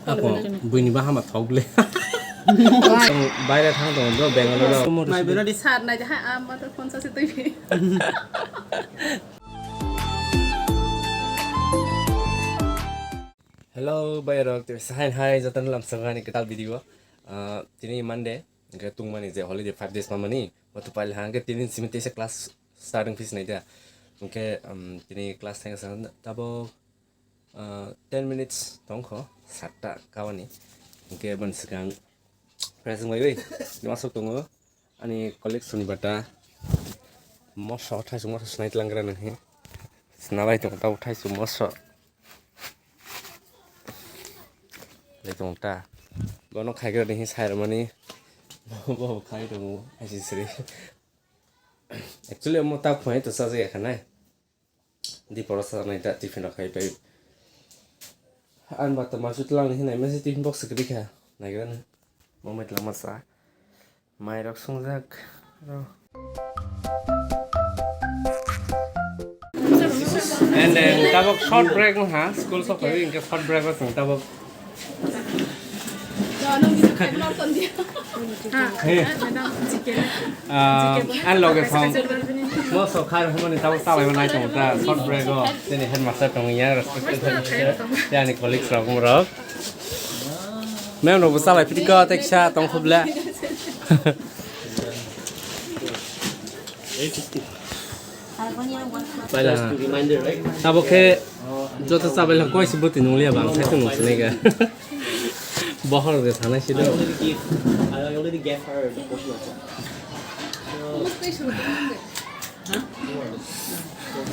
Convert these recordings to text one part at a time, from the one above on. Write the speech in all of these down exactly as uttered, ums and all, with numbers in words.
Ako buini ba hama thok le. Baire thang tongo bro, Bangalore. Sat nai ha, am ma to phone sa se twi. Hello, bayarok, tei sahain hai, jotono lamsok ani kwtal video. Ah, tini Monday, hwnkhe tungmani je holiday five days mamani, wato pail hangke tini simi teisa class starting fees naida. Hwnkhe, um, tini class thang sa tabok, ah, ten minutes tongkho, satta kawani. Hwnkhe boni swkang present bai bai, masuk tongo. Ani colleague soni bata moso, thaisung moso sinai tlang gra nang he. Sinalai tong tau thaisung moso. Lai tong ta. Bono khai gra ni he sai mani. Bo khai tong hai si sri. Actually, mo ta khoi to sa ja khanai. Di poro sa nai da tiffin rok khai pai. An ba to masu tlang ni hinai mesi tiffin box kwrwi kha. Nai gra na. Mo mai tlang ma sa. Mai rok sungjak. And then tabok short break no ha. School sok pai hwnkhe short break o chwng tabok. Hey. Ah, ang loge thong. Mo so khai hwnmani tabok talai nai tong ta short break o. Tini headmaster tong ya, respected headmaster. Yani colleagues rok, rok. Mem rok bo salai piti ko teksa tong khuble. Just a reminder, right? Tabok khe joto chabai lang koi se bwtwi nung liya bang sai tong nung sinai ga. Bohor de sanai se do. I already give, I already gave her the portion of that.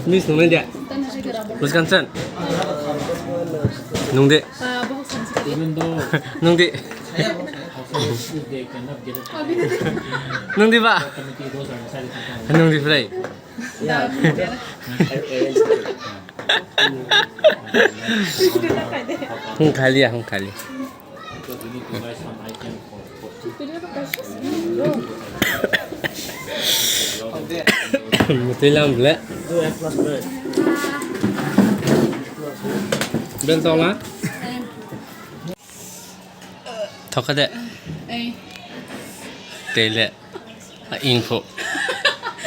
Miss nung dia. Bus kansan. Nung de. Nung de. Nung di ba? Nung di phlai. Hung khali ya, hung khali. Mutui lam ble. Bel tong la. Thokade. Ei. Tele. A info.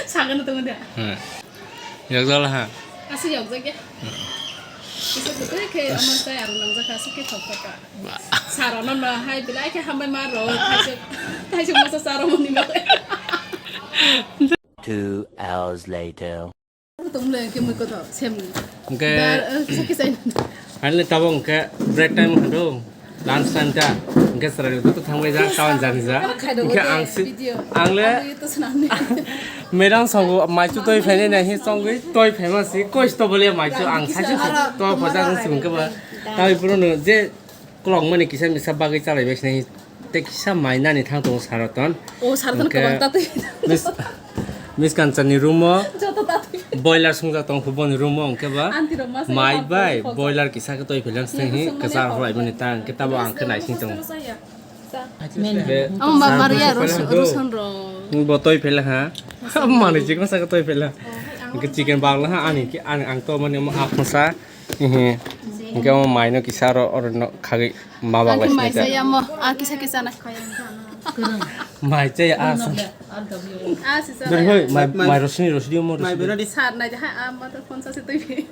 Sagano tongo de. Hmm. Yokdol ha. Asi yokjak ya. Kisa kutu ke amar tai aro nangjak asi ke thok thok ka. Saro no no hai bilai ke hambai ma ro. Taisuk taisuk masa saro moni ma. Two hours later. Tongmle ke mui koto sem. Hingke Dar, eh, kisa kisa. Finally tabok hingke break time hando, lunch time ta. Hingke chwrai joto thangbai ja, tawan jani ja. Hingke ang si, video. Ang le Ang le to swnam ni. Madam songo maichu toi phainai nai hi songwi toi phaima si kosto bole maichu ang sachi to phaja nung si hingke ba. Tawi puro no je Kolokmani kisa misa bagwi chalaibai sinai tei kisa mai nani thang tongo Saraton. O Saraton hingke kwbang tatwi. Mis-, Miss Kanchanni room o joto tatwi. Boiler sungjak tong phu boni room o hingke ba Aunty rok masa mai bai boiler kisa khe toi philang sini hi kwchar holaimani ta hingke tabo ang khe naising tongo. Amo ba Maria Ros-, Roson rok. Bo toi phela ha. Mani chikon sa khe toi phela. Hingke chicken bagla ha ani ke ang to mani amo aphosa. Ehe. Hingke omo mai no kisa oro, oro no khagwi ma bak lai sinai ta. Mai chaya mo, a kisa kisa na. Mai chaya a sa. A si sa. Dori hoi, mai, mai rosini, rosini omo rosini. Sat nai ha, a ma to phone sa se twi.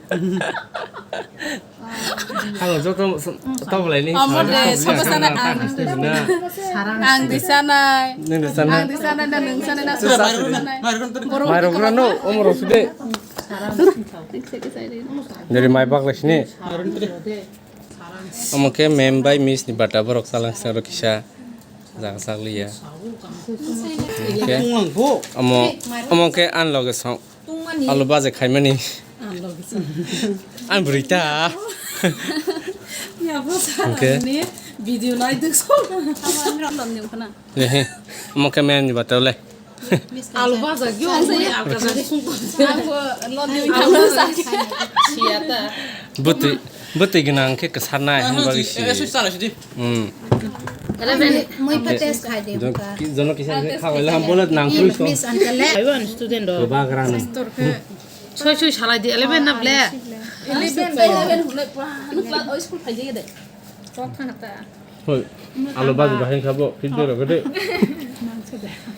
Halo, joto to bolai ni. Omo de, sobo sana ang. Ang di sanai. Nang di sanai. Ang di sanai na nung sanai na sobo sanai. Mai rok no, omo rosini. Neri mai bak lai sini. Omo khe mem bai miss ni bata borok chalang sero kisa jaga sak liya. Omo, omo khe ang loge song alu baje khaimani. Ang bwrwi ta. Hingke video nai duk song. Ehe, omo khe mem ni bata le. Alu baja yo, ang saya alu baja sung to. Ang bo lodi alu baja. Siya ta. Bwtwi, bwtwi gwnang khe kwsarnai, hwnba gwi si. Eh, switch tala sidi. Hmm. Eleven. Mui pa test khai de. Jon-, ki-, jono kisa kisa kha wala ham bola nang pui to. Miss Angela. Aiwan student do. Ba gran. Soi soi salai di eleven na ble. Eleven, eleven, hule pa, hanu class, oh, school phai de. Hoi, alo bagi bahai kha bo, feedback rok de.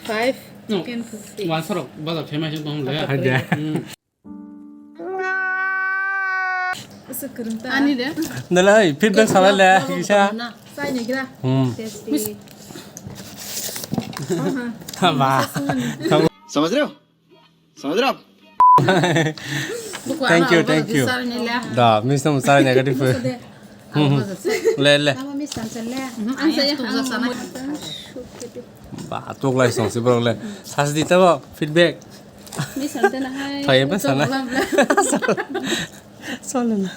Five. No, chicken fifty. Wan sorok bazar famous tong le. Hai de. Hmm. Ani de. Nalai, feedback sala le, kisa. Sai ni gra. Hmm. Tasty. Ba. समझ रहे हो? समझ रहे हो आप? Thank you, thank you. Da, miss nam sari negative. Hmm, hmm. Le, le. Ang saya, ang saya. Ba, tuk lai song si bro le. Sas di tabo feedback. Miss ante na hai. Thai ba sana. Solo na.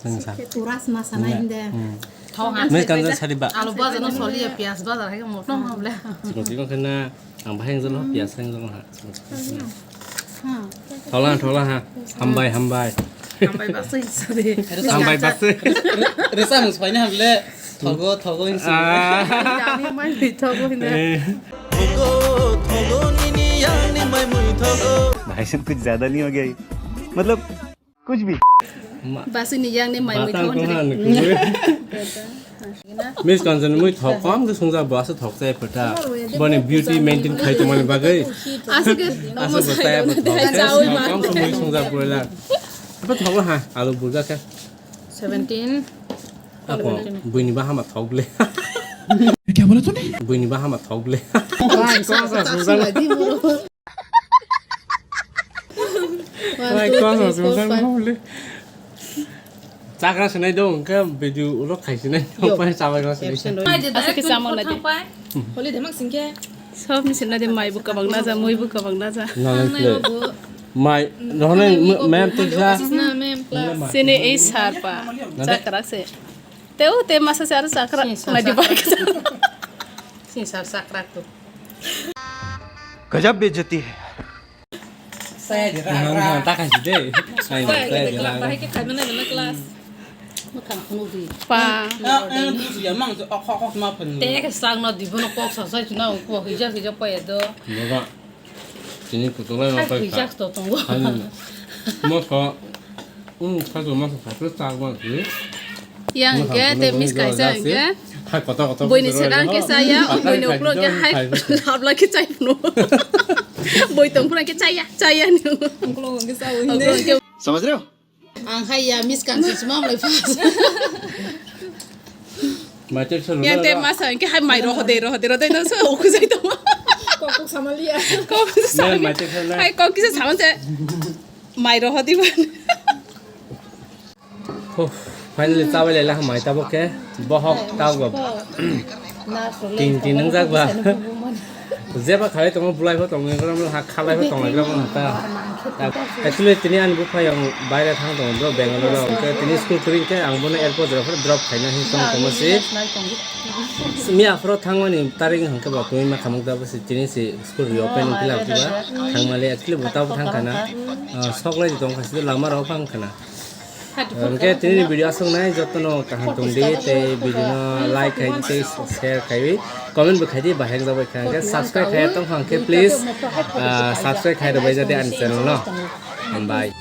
Nang sa. Turas masana inde. Hmm. Thong ha. Miss kan sari ba. Alu bajar no soli ya, piyaj bajar hai mo thong ha ble. Siko siko kena. Ang bahai jolo, piyas hai jolo ha. Thola, thola ha. Hambai, hambai. Hambai basui, sorry. Hambai basui. Resa mus paina hamle. Thogo, thogo insu. Ah. Kami mai bi thogo hina. Eh. Thogo, thogo nini yang ni mai mui thogo. भाई साहब, कुछ ज्यादा नहीं हो गया ये? मतलब, कुछ भी। Basui ni yang ni mai mui thogo. Miss Kanchana mui thok kom ke sungja bo asa thok chai pata. Boni beauty maintain khai tongmani bagwi. Asuk ke asa bo chai pata thok kom se mui sungja bo la. Apa thok ha? Alu burja ke. Seventeen. Apa? Buini ba hama thok le. क्या बोला तूने? Buini ba hama thok le. Chakra sinai dong, engke video ulo khai sinai dong, pai chabai rw sinai. Asa ke samung na di. Holi demak singke. Sob ni sinai di mai bu kabang na ja, mui bu kabang na ja. Mai, rohne mem tu sa. Sini ei sar pa. Chakra se. Te u te masa se ar chakra. Sini sar chakra tu. गजब बेइज्जती है। Saya je. Nang, nang, tak kasi de. Saya, saya je. Bahai ke kami na na class. Makang kunu di. Pa. Ya, ya, tu ya mang tu ok ok ma pen. Te ke sang na di bono kok sa sai tu na ko hija hija pa ya do. Boga. Sini putulai ma pa. Hija to tongo. Mo ko. Hmm, kha joma kha kha chak ma si. Yang ke te miss kaisa ke. Hai kota kota. Boini segang ke saya, boini uklo ke hai labla ke chai phunu. Boi tong phunu ke chaya, chaya ni. Uklo ke sa ui. समझ रहे हो? Ang hai ya miss kan si sima mlai phas. Yang te masa ke hai mai roho de roho de roho de no so ukuzai to. Kok kok samalia. Kok kisa. Hai kok kisa saman se. Mai roho di ban. Huh, finally chabai lai la mai tabo ke bohok tabo. Ting ting nang jak ba. Jeba khalai tongo bulai pho tongo gram ha khalai pho tongo gram ha ta. Actually tini ani bupha yang baire thang tongo bro Bangalore ro ke tini school kring ke ang bono airport drop drop khaina hin tong tongma si. Mi afro thangmani tarik hangke ba tumi ma khamuk da basi tini si school reopen phila kiba thangmali actually bota bo thang kana. Ah, sok lai tong khasi lama rok phang kana. Hingke tini video aswk nai jotono kaham tong di tei video no like khai di tei share khai di comment bo khai di bahai jabai khai hingke subscribe khai tong phang khe please, ah, subscribe khai rwbai jadi ani channel no. Bye.